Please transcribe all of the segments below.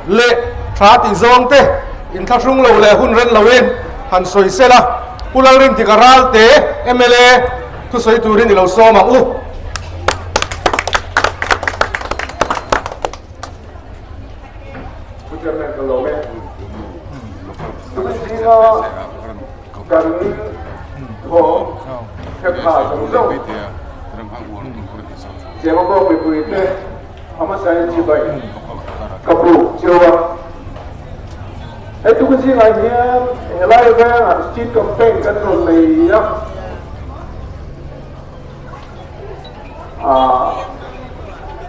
leh tha tih zawng te inthlahrung lo leh hun ren loin han sawi sela, Pu Lalrindika Ralte mla thusawi turin i lo sawm ang u. Pu Chairman ka lawm e. Tuizinga kan thawm hrepha zawng zawng Chengkaw mipuite a hmasain chibai ka buk cheu a. Hei tukzingah hian helai vengah street campaign kan rawn nei a.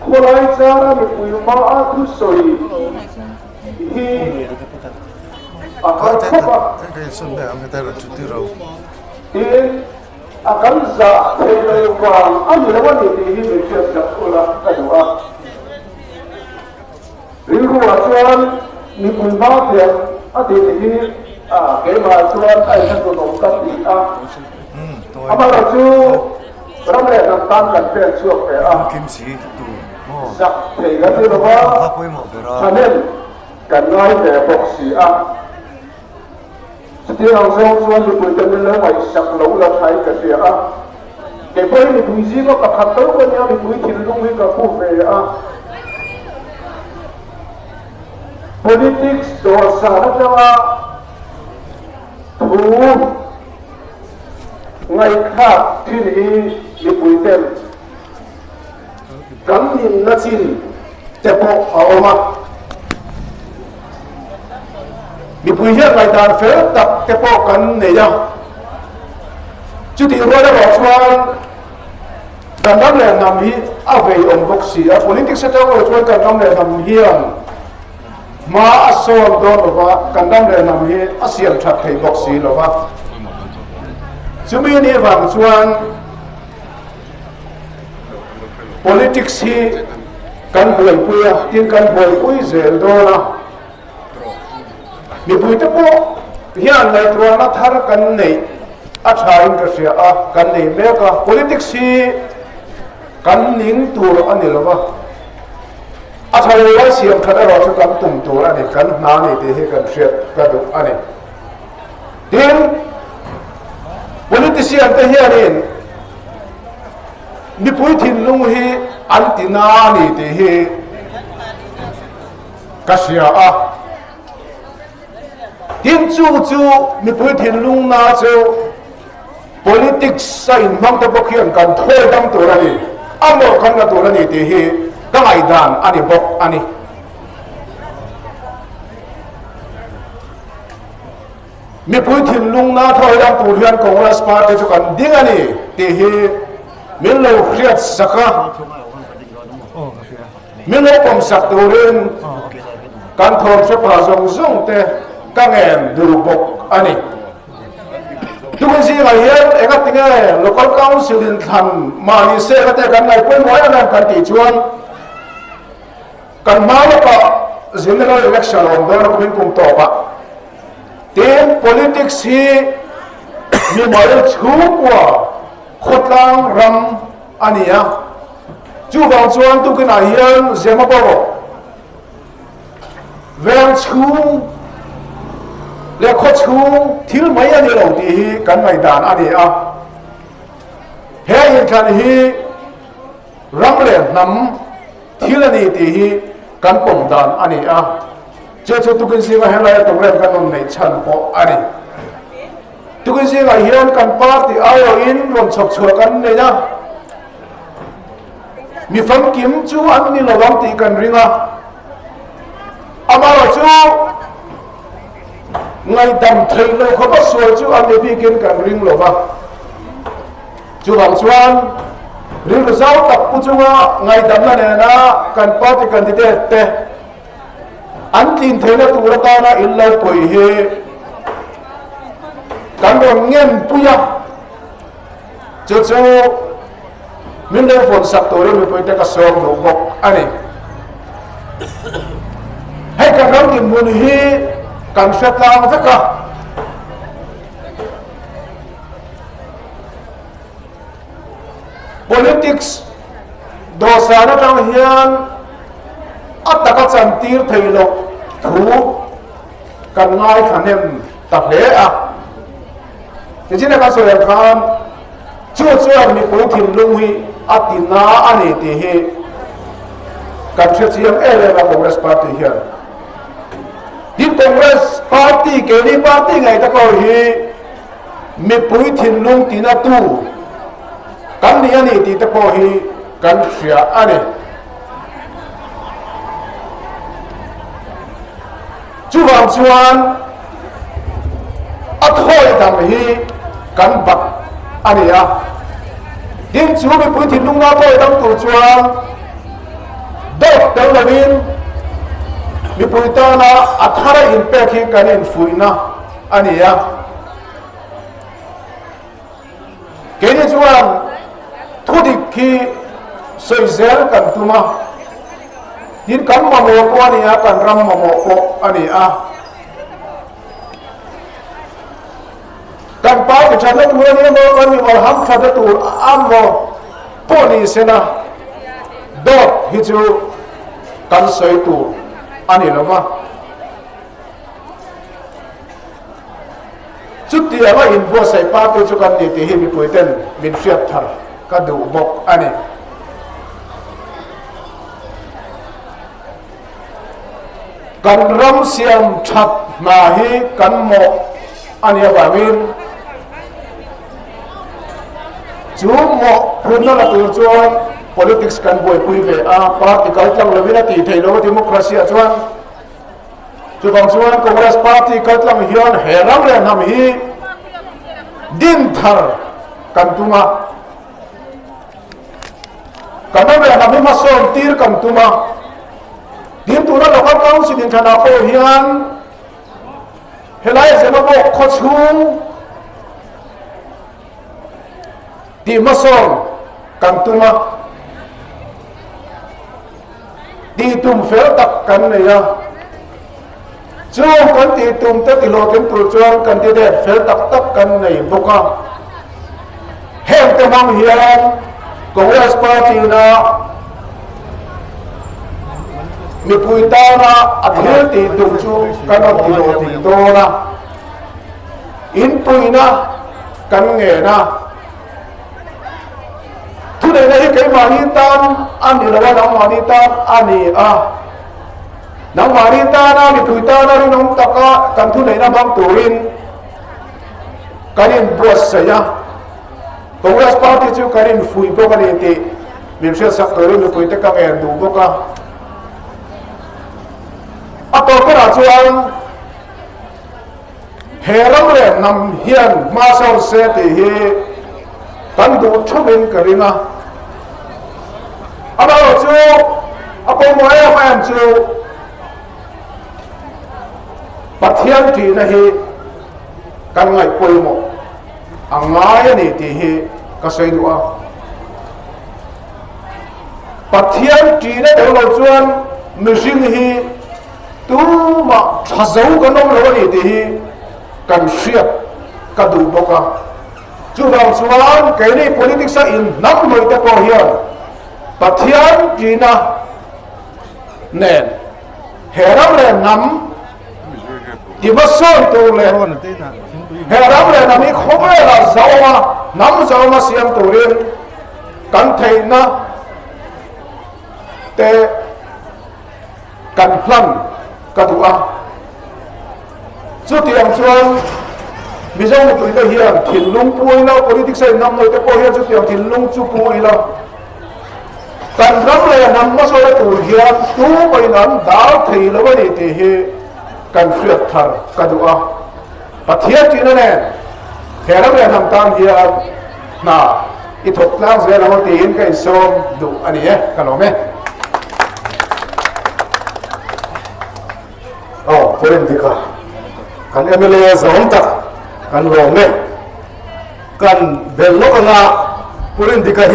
Khawlai chara mipui hmaa thusawi hi a har khawp a. Tin, a kan zah thei lo vang a ni lo a ni tih hi min hriat sak ula ka duh a. Rilruah chuan mipui hma thiam a tih hi keimah chuan a inhlatun awm ka ti a. Amaherawh chu ram leh hnam tan kan pen chhuak ve a, zak thei kan ni lo va, thahnem kan ngai ve bawk si a. Chutiang ang zawng chuan mipui te min lo ngaihsak lo la thain ka hria a. Kei pawh hi mipui zinga pakhat tho ka nia, mipui thinlung hi ka pu ve a. Politics dawhsan atanga thu ngaihthlak thin hi mipui ten kan ninna chin te pawh a awm a. Mipui hian ngaihdan fel tak te pawh kan nei a, chutih rual erawh chuan kan ram leh hnam hi a vei awm bawk si a. Politics atang erawh chuan kan ram leh hnam hian hma a sawn dawn lo va, kan ram leh hnam hi a siam that thei bawk si lo va. Chumi ni vang chuan Politics hi kan buaipui a, tin kan buaipui zel dawn a. Mipuite pawh hian ngaihtuahna thar kan neih a thain ka hria a, kan nei mek a. Politics hi kan ning tur a ni lo va, a tha lo lai siam that erawh chu kan tum tur a ni, kan hna ni tih hi kan hriat ka duh a ni. Tin, politician te hianin mipui thinlung hi an ti na a ni tih hi ka hria a. Tin, chu chu mipui thinlung na chu politics a inhmang te bawk hian kan thawi dam tur a ni, a mawh kan la tur a ni tih hi ka ngaihdan a ni bawk a ni. Mipui thinlung na thawi dam tur hian Congress party chu kan ding a ni tih hi min lo hriat sak a, min lo pawm sak turin kan thawm hre pha zawng zawng te ka ngen dur bawk a ni. Tukin zingah hian engatinge Local Council inthlan mahni sek ate kan ngaihpawimawh em em kan tih chuan, Kan hma lawkah General Election a awm dawn a kumin kum tawpah. Tin, politics hi mimal chhungkua khawtlang ram a ni a. Chuvang chuan tukinah hian Zemabawk veng chhung leh khaw chhung thil mai a ni lo tih hi kan ngaihdan a ni a. He inthlan hi ram leh hnam Thil a ni tih hi kan pawm dan a ni a, chu chu tukin zinga helai program kan rawn neih chhan pawh a ni. Tukin zingah hian kan party aiawhin rawn chhawp chhuah kan nei a, mi famkim chu an ni lo ang tih kan ring a, amaherawhchu ngaihdam theih loh khawpa sual chu an ni bikin kan ring lo va. Chuvang chuan rilru zau tak pu chunga ngaihdamna nena kan party candidate te an tlin theihna tur atana in lo pawih hi kan rawn ngen pui a, chu chu min lo vawn sak turin mipuite ka sawm duh bawk a ni. Hei kan ram dinhmun hi kan hre tlang vek a. Politics dawhsan atang hian a taka chantir thei loh. thu kan ngaithla hnem ta hle a. Tichina kan sawi ang khan chu chuan mipui thinlung hi a ti na a ni tih hi kan hre chiang em em a Congress Party hian. Tin Congress Party keini party ngei te pawh hi mipui thinlung tina tu kan ni a ni tih te pawh hi kan hria a ni. Chuvang chuan a thawi dang hi kan bat a ni a. Tin chu mipui thinlung na thawi dang tur chuan dawt tel lovin mipui tana a thara inpek hi kan infuihna a ni a. Keini chuan thudik hi sawi zel kan tum a, tin kan mamawh pawh a ni a, kan ram mamawh pawh a ni a. Kan party thatna tur a ni emaw, kan mimal ham thatna tur amaw pawh ni sela, dawt hi chu kan sawi tur a ni lo va. Chutianga inbuatsaih party chu kan ni tih hi mipuiten min hriat thar ka duh bawk a ni. Kan ram siam that hna hi kan mawh a nih avangin chu mawh phurna la tur chuan politics kan buaipui ve a, party kaltlang lovin a tih theih loh a democracy ah chuan. Chuvang chuan Congress Party kaltlang hian he ram leh hnam hi din thar kan tum a, kan ram leh hnam hi hmasawn tir kan tum a, din tuna Local Council inthlanah pawh hian helai Zemabawk khawchhung tih hmasawn kan tum a, tih tum fel tak kan nei a, chung kan tih tum te tihlawhtling tur chuan candidate fel tak tak kan nei bawk a, heng te hmang hian Congress Party na mipui tana a thil tih tum chu kan rawn tihlawhtling dawn a, inpuina kan ngen a. Thuneihna hi keimahni tan a ni lo a, nangmahni tan a ni a. Nangmahni tana mipui tana rinawm taka kan thuneihna hmang turin kan inbuatsaih a. Congress Party chu kan infuih bawk a ni tih min hriatsak turin mipuite ka ngen duh bawk a. A tawp berah chuan He ram leh hnam hian hma sawn se tih hi kan duh thumin ka ring a. Amaherawhchu a pawimawh em em chu Pathian ṭihna hi kan ngaih pawimawh a ngai a ni tih hi ka sawi duh a. Pathian ṭihna tel lo chuan mihring hi Tumah tha zo kan awm lo a ni tih hi kan hriat ka duh bawk a. Chuvang chuan keini politics a inhnam hnawih te pawh hian Pathian ṭihna nen he ram leh hnam ti hmasawn tur leh he ram leh hnam hi khawvelah zauma hnam zauma siam turin kan theihna te Kan hlan ka duh a. Chutiang chuan Mizo mipuite hian thinlung pu ila, politics a innam lo te pawh hian chutiang thinlung chu pu ila, kan ram leh hnam hmasawn tur hian tumahin an dal thei lo a ni tih hi kan hriat thar ka duh a. Pathian ṭihna nen he ram leh hnam tan hian hna i thawk tlang zel ang aw tiin ka insawm duh a ni e, ka lawm e. Aw, Purin Dika, kan mla zawng tak kan lawm e. Kan bel lawk anga Purin Dika hi.